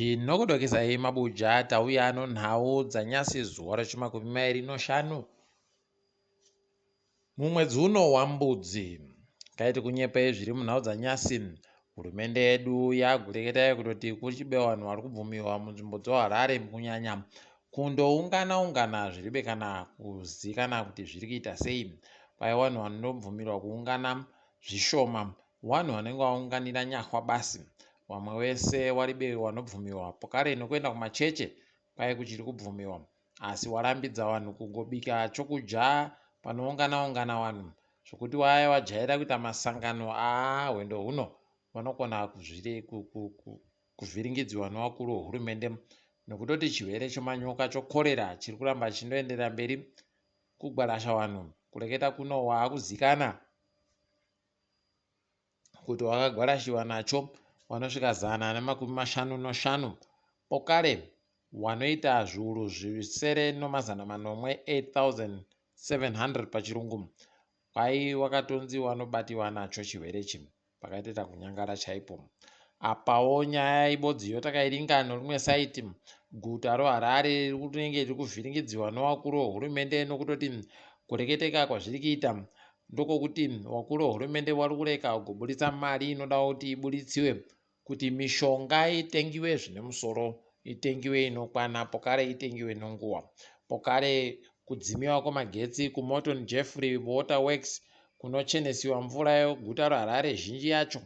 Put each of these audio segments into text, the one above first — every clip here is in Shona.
Tinokudokesai mabuja tauya nonhau dzanyasi zuva rechimakumi mairi noshanu mumwedzi uno waMbudzi. Taiti kunyepei zviri munhau dzanyasi. Hurumende yedu yagureketa kutoti kuchibe vanhu vari kubvumiwa munzvimbo dzoHarare kunyanya kundoungana ungana zviribe kana kuzikana kuti zviri kuita sei. Kwai vanhu vanobvumirwa kuungana zvishoma vanhu vanenge vaunganira nyahwa basi. Vamwe wese waribe wanobvumiwa pokare nokuenda kumacheche kwai kuchiri kubvumiwa asi warambidza vanhu kungobika chokudya panoungana ungana vanhu zvokuti vaya vajaira kuita masangano aa hwendo huno vanokona kuvhiringidziwa nevakuru vehurumende nokutoti chirwere chemanyoka chokorera chiri kuramba chichindoenderera mberi kugwarasha vanhu kureketa kuno waakuzikana kuti wakagwarashiwa nacho vanosvika 155 pokare wanoita 6700 8700 pachirungu kwai wakatonzi wanobatiwa nacho chirwere ichi pakaita kunyangara chaipo. Apawo nyaya ibodziyo takairinga norimwe saiti guta roHarare rinenge riri kuvhiringidziwa nevakuru vehurumende nokutoti kureketeka kwazviri kuita ndokokuti vakuru vehurumende vari kureka kuburitsa mari inoda kuti iburitsiwe kuti mishonga itengiwe zvine musoro itengiwe inokwana pokare itengiwe nenguva pokare kudzimiwa kwemagetsi kuMorton Jeffrey Water Works kunochenesiwa mvura yeguta reHarare zhinji yacho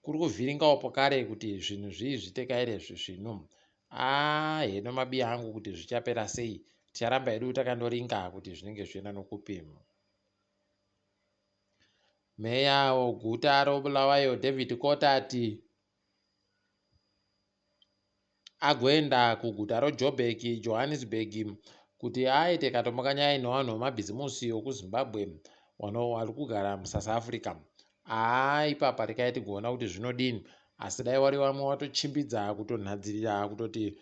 kuri kuvhiringawo pokare kuti zvinhu zvii zvitekaire zvisvinu aa heno mabiya angu kuti zvichapera sei ticharamba hedu takandoringa kuti zvinenge zvichienda nokupi. Meya weguta roBulawayo David Kotati agoenda kuguta roJoburg, Johannesburg, kuti aite katomokanyai nevanhu vemabhizimusi vekuZimbabwe vari kugara muSouth Africa. Haa ipapa rekai tigoona kuti zvinodini asi dai wari vamwe watochimbidza kutonhadzirira kutoti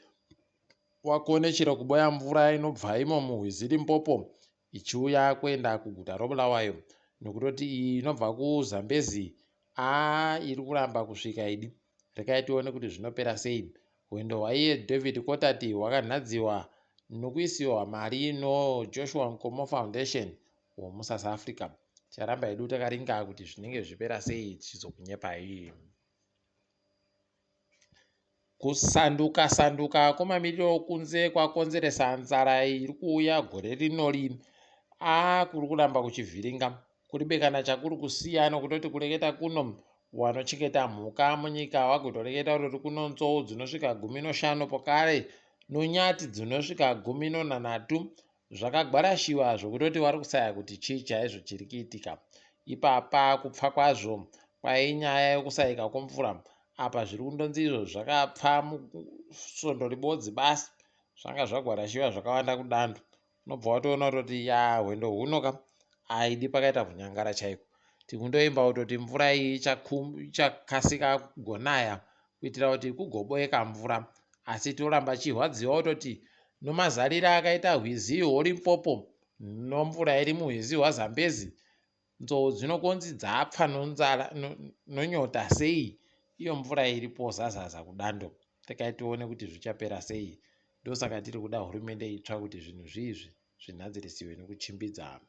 wakone chero kuboya mvura inobva imo muhwizi Limpopo ichiuya kuenda kuguta roBulawayo nokutoti iyi inobva kuZambezi aa iri kuramba kusvika idi. Rekai tione kuti zvinopera sei. Hwendo hwaiye David Kotati hwakanhadziwa nokuisiwa mari noJoshua Nkomo Foundation womuSouth Africa. Ticharamba hedu takaringa kuti zvinenge zvichipera sei tichizokunyepai. Kusanduka sanduka kwemamiriro okunze kwakonzeresa nzara iri kuuya gore rinori. Aa kuri kuramba kuchivhiringa. Kuribe kana chakuri kusiya nokutoti kureketa kuno wanochengeta mhuka munyika wagotoreketa kutoti kuno nzou dzinosvika 15 pokare nonyati dzinosvika 13 Zvakagwarashiwa zvokutoti wari kusaya kuti chii chaizvo chiri kuitika. Ipapa kupfa kwazvo kwainyaya yokusaika kwomvura apa zviri kundonzi izvo zvakapfa musvondo ribodzi basi zvanga zvagwarashiwa zvakawanda kudando. Unobva watoona kutoti yaa hwendo huno ka aidi pakaita kunyangara chaiko. Tikundoimba kutoti mvura iyi ichakasika kugonaya kuitira kuti kugoboeka mvura asi toramba chirwadziwa kutoti Nomazarira akaita rwizi rwoLimpopo nomvura iri murwizi rwaZambezi, nzou dzinokonzi dzapfa nonzara nonyota sei iyo mvura iripo zazaza kudando. Rekai tione kuti zvichapera sei. Ndosaka tiri kuda hurumende itsva kuti zvinhu zviizvi zvinhadzirisiwe nokuchimbidza.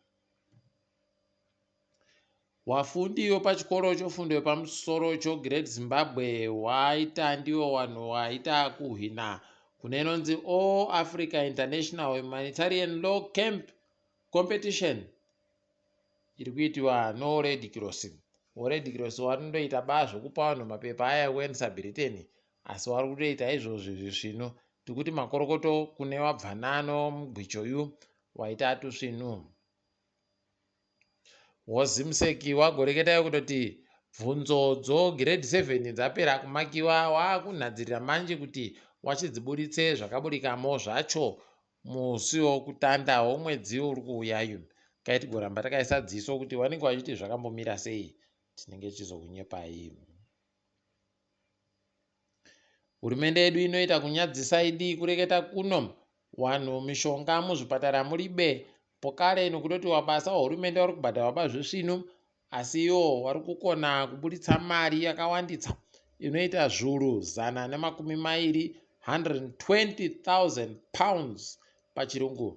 Wafundi wepachikoro chofundo yepamusoro choGreat Zimbabwe waita ndiwo wanhu waita kuhwina kune inonzi All Africa International Humanitarian Law Camp Competition iri kuitiwa noRed Cross. Red Cross wanondoita ba zvekupa vanhu mapepa aya ekuendesa Britain asi wari kutoita izvozvi zvisvinu tikuti makorokoto kune wabvanano mugwichoyu waita tusvinu. WoZimsec wagoreketa kutoti bvunzo dzo grade 7 dzapera kumakiwa wakunhadzirira manje kuti wachidziburitse zvakaburikamo zvacho musi wokutanda womwedzi uri kuuyayu. Kai tigoramba takaisa dziso kuti wanenge wachiti zvakambomira sei tinenge tichizokunyepai. Hurumende yedu inoita kunyadzisa idi kureketa kuno wanhu mishonga muzvipatara muribe pokare nokutoti wabasa wahurumende wari kubhadharwa pazvisvinu asi iwo wari kukona kuburitsa mari yakawanditsa inoita zvuru 120 120,000 pounds pachirungu.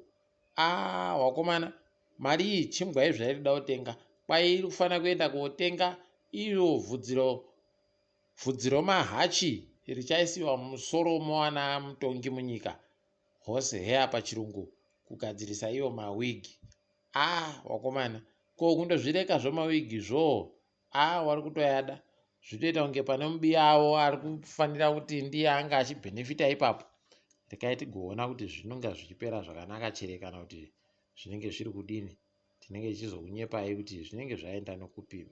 Ah, wakomana, mari iyi chimbwa izvairi kuda kutenga. Kwai iri kufanira kuenda kotenga iro vhudziro Bvudzi romahachi richaisiwa mumusoro mowana mutongi munyika, horse hair pachirungu, kugadzirisa iwo mawig. Ah wakomana, ko kundozvireka zvomawig zvoo, ah wari kutoyada. Zvitoita kunge pane mubiya avo ari kufanira kuti ndiye anga achibhenefita ipapo. Rekai tigoona kuti zvinonga zvichipera zvakanaka chere kana kuti zvinenge zviri kudini. Tinenge tichizokunyepai kuti zvinenge zvaenda nokupi.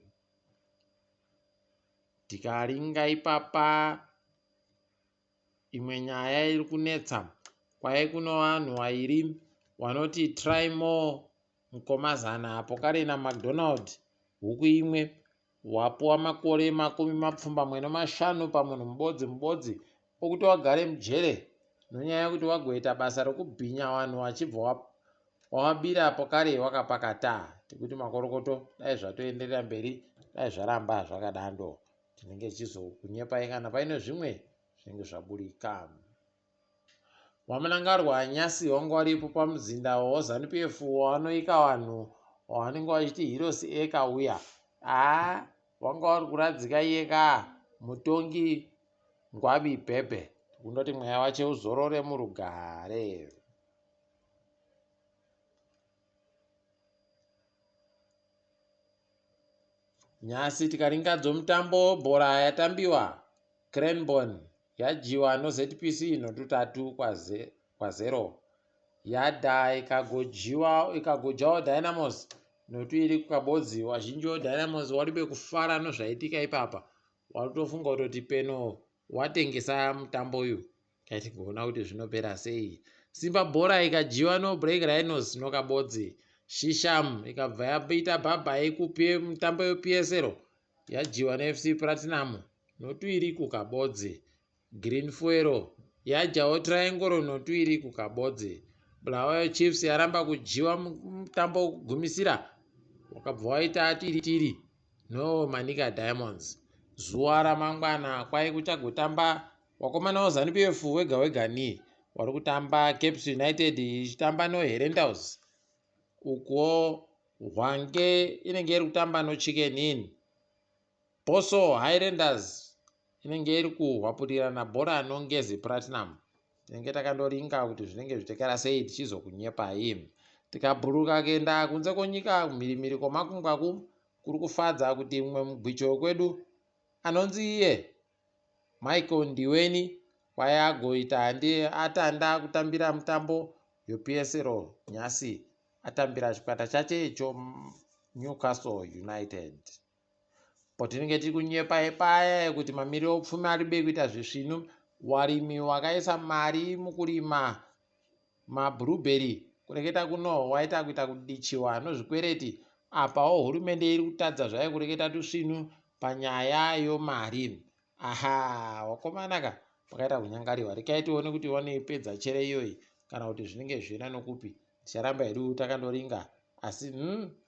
Tikaringa ipapa imwe nyaya iri kunetsa kwai kuno vanhu vairi vanoti Trymore Nkomazana apo kare naMacdonald huku imwe wapuwa makore 75 pamunhu mubodzi mubodzi okuti wagare mujere nonyaya yekuti wagoita basa rokubhinya vanhu wachibva wawabira apo kare wakapakata tikuti makorokoto dai zvatoenderera mberi dai zvaramba zvakadando tinenge tichizokunyepai kana paine zvimwe zvinenge zvaburika wamunangarwa nyasi wanga waripo pamuzinda wezanu pf wanoika vanhu wavanenge vachiti hirosi eka uya haa wanga wari kuradzika iye ka mutongi ngwabi bhebhe kundoti mweya wache uzorore murugare Nhasi tikaringadzo mutambo webhora yatambiwa, Cranborne yadyiwa noZPC notutatu kwazero. Yadha ikagodyiwa ikagojawo Dynamos notuiri kukabodzi. Wazhinji weDynamos waribe kufara nozvaitika ipapa. Waritofunga kutoti peno watengesa mutambo uyu. Kai tigoona kuti zvinopera sei. Simba bhora ikadyiwa no Break Rhinos nokabodzi. Shisham ikabva yaita bhabhai kupi mutambo yePSL yadyiwa neFC Platinum notuiri kukabodzi. Green Fuel yadyawo Triangle notuiri kukabodzi. Bulawayo Chiefs yaramba kudyiwa mutambo wekugumisira wakabva waita tiri tiri no Manica Diamonds. Zuva ramangwana kwai kuchagotamba Wakomana weZanu PF wega wega ni wari kutamba Caps United ichitamba noHerentals ukuwo Hwange inenge iri kutamba noChicken Inn. Bosso Highlanders inenge iri kuhwapurirana bhora noNgezi Platinum. Tinenge takandoringa kuti zvinenge zvichikara sei tichizokunyepai. Tikabhururuka kuenda kunze kwenyika kumhirimhiri kwomakungwaku kuri kufadza kuti mumwe mugwicho wekwedu anonzi iye Michael Ndiweni kwai agoita ndiye atanda kutambira mutambo yoPSL nhasi atambira chikwata chache icho Newcastle United. Potinenge tiri kunyepa paya yekuti mamiriro opfumi aribe kuita zvisvinu, warimi wakaisa mari mukurima mablueberry kureketa kuno waita kuita kudichiwa nozvikwereti apawo hurumende iri kutadza zvayo kureketa tusvinu panyaya yomari aha wakomanaka pakaita kunyangariwa rekai tione kuti wanoipedza chere iyoyi kana kuti zvinenge zvichienda nokupi ticharamba hedu takandoringa asi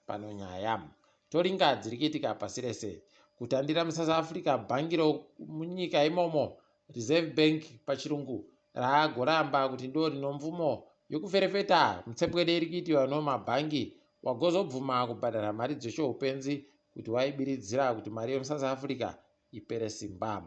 pano nyaya toringa dziri kuitika pasi rese kutandira musouth africa bhangi romunyika imomo Reserve Bank pachirungu raagoramba kuti ndo rinomvumo yokuferefeta mutsepwede iri kuitiwa nomabhangi wagozobvuma kubhadhara mari dzechoupenzi kuti waibiridzira kuti mari yemuSouth Africa ipere simba.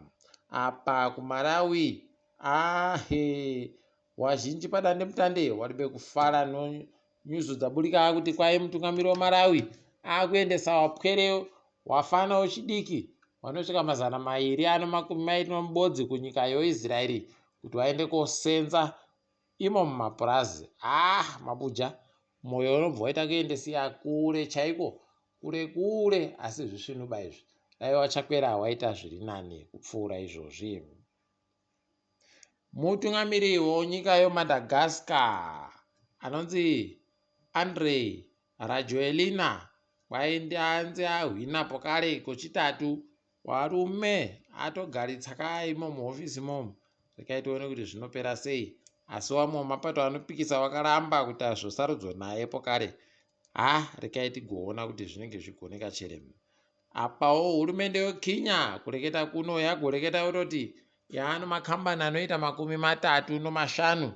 Apa kuMalawi ahe wazhinji padandemutande waribe kufara no nyuzu dzaburika kuti kwai mutungamiri weMalawi akuendesa wapwere wafana wechidiki vanosvika 220 kunyika yoIsraeri kuti vaende kosenza imo mumapurazi. Ah, mabuja mwoyo unobva waita kuendesiya kure chaiko kure kure asi zvisvinuba izvi dai wachakwera waita zviri nani kupfuura izvozvi. Mutungamiri wenyika yeMadagascar anonzi Andry Rajoelina kwaindi anzi ahwina pokare kochitatu warume atogaritsa ka imo muhofisi imomo rekai tione kuti zvinopera sei asi wamwe wemapato anopikisa wakaramba kuti azvosarudzwa naye pokare ha rekai tigoona kuti zvinenge zvigoneka chere apawo hurumende yokhinya kureketa kuno yagoreketa kutoti Yaano makambani anoita 35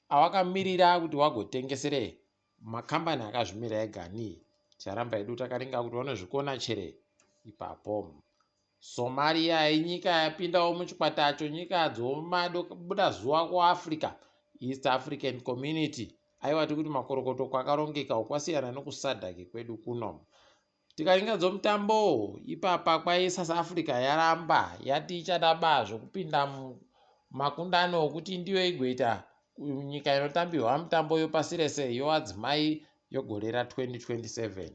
awakamirira kuti wagotengesere makambani akazvimira ega ni. Ticharamba hedu takaringa kuti vanozvikona chere ipapo. Somalia inyika yapindawo muchikwata chenyika dzomabudazuva kuAfrica, East African Community. Aiwa tikuti makorokoto kwakarongeka kwasiyana nokuSADC kwedu kuno. Tikaringa dzomutambo ipapa kwai South Africa yaramba yati ichada ba zvokupinda mumakundano okuti ndiyo igoita nyika inotambirwa mitambo yopasi rese yovadzimai yogore ra2027.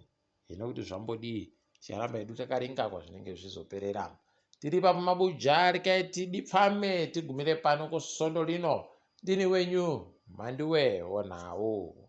Hino kuti zvambodii ticharamba hedu takaringa kwazvinenge zvichizoperera. Tiri ipapo mabuja rekai tidipfame tigumire pano kusvondo rino. Ndini wenyu Mhanduwe Wonhau.